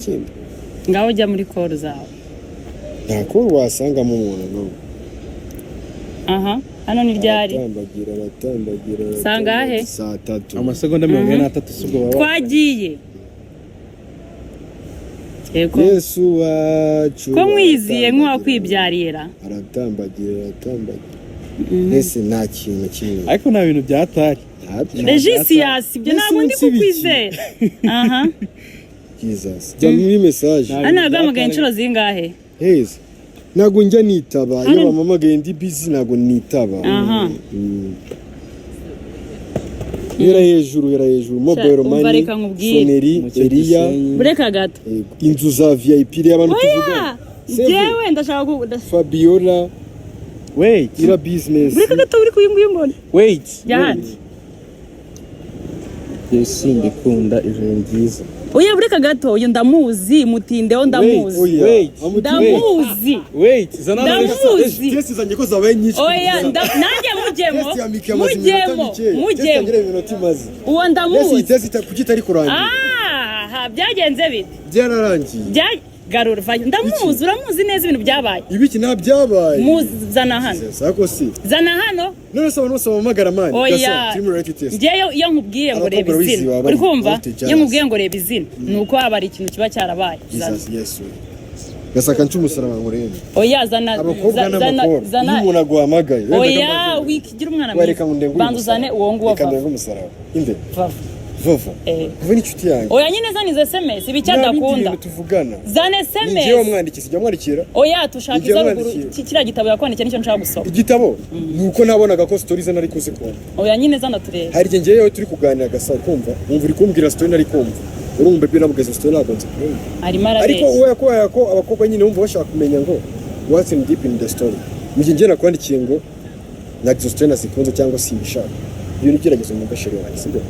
Kindi. Ngaho ujya muri call zawe. Nta call wasangamo umuntu n'umwe. Aha hano ni ryari? Aratambagira, aratambagira. Sangahe? Aratambagira. Saa 3. Amasegonda 43, si ubwo baba Twagiye, yego. Yesu wacu. Ko mwiziye aratambagira, nk'uwakwibyariye ra? Aratambagira, aratambagira. Ese nta kintu kimwe? Ariko nta bintu byatari. Ntabyo. Regisi yasibye, ntabwo ndi Ese unsibiki? kukwizera aha. Jesus, jya muri message. Nta Hano yaguhamagaye inshuro zingahe? Heza, ntabwo njya nitaba iyo bampamagaye ndi busy, ntabwo nitaba. Hera hejuru, hera hejuru, mobile Umva, money. reka nkubwire. Soneri. Mucyo Eliya. Gisenyi. Bureka gato. Yego. Inzu za VIP, reba abantu Oya. tuvugana. Seven. Njyewe ndashaka Fabiola. Wait. Ira business. Bureka gato, uri kuyinguyu mbona. Wait. Jya hano. Yesu, mbikunda, ijoro ryiza. Oya, bureka gato, uyu ndamuzi, mutindeho, ndamuzi. Oya. Wait. Ndamuzi. Wait, zana. Ndamuzi. Test zanjye ko zabaye nyinshi. Oya, nanjye mujyemo. Test ya Miki yamaze iminota Mujyemo. mike. Test Mujyemo. yanjye reba iminota imaze. Uwo Ese iyi ndamuzi. test kuki itari kurangira? Ah, byagenze bite? Byararangiye. Bya garura vayo, ndamuzi, uramuzi neza ibintu byabaye. Ibiki? Nta byabaye. Muzana hano. Sako si. Zana hano. None se abantu bose bampamagara, man? Oya. Gasa, turi muri reality test. Njyewe iyo nkubwiye ngo Abakobwa reba urabizi, izina, baba uri kumva? bafite Iyo jealous. nkubwiye ngo reba izina, ni uko haba hari ikintu kiba cyarabaye. Zana. Jesus, Yesu. Gasaka, nca umusaraba nkurebe. Oya, zana. Abakobwa Zana. n'amakoro. Zana. Iyo umuntu aguhamagaye, wenda Oya. akamaze- Wikigira umwana Wareka ngo mwiza. ndenge. Banza uzane uwo nguwo. Reka Vava. ndenge umusaraba. Inde? Vava. Vava. Eh. Kuva n'inshuti yanjye. Oya nyine, zana izo SMS, ibi icyo Nta bindi adakunda. bintu tuvugana. Zana Ni njyewe SMS. wamwandikiye, sijya mwandikira. Oya, tushaka Ni njyewe izo ruguru. wamwandikiye. Kiriya gitabo yakwandikiye nicyo nshaka gusoma. Igitabo ni uko nabonaga ko story ze nari kuzikunda. Oya nyine, zana turebe. Hari igihe ngewe turi kuganira, gasa kumva wumva uri kumbwira story nari kumva, urumva ibyo navuga, izo story ntabwo nzikunda. Arimo Ariko arabeshya. wowe kubera ko abakobwa nyine wumva bashaka kumenya ngo what's in deep in the story, mu gihe ngewe nakwandikiye ngo ntabwo izo story nazikunze cyangwa simbishaka, ibintu gerageza umwumve, chérie wanjye, sibyo?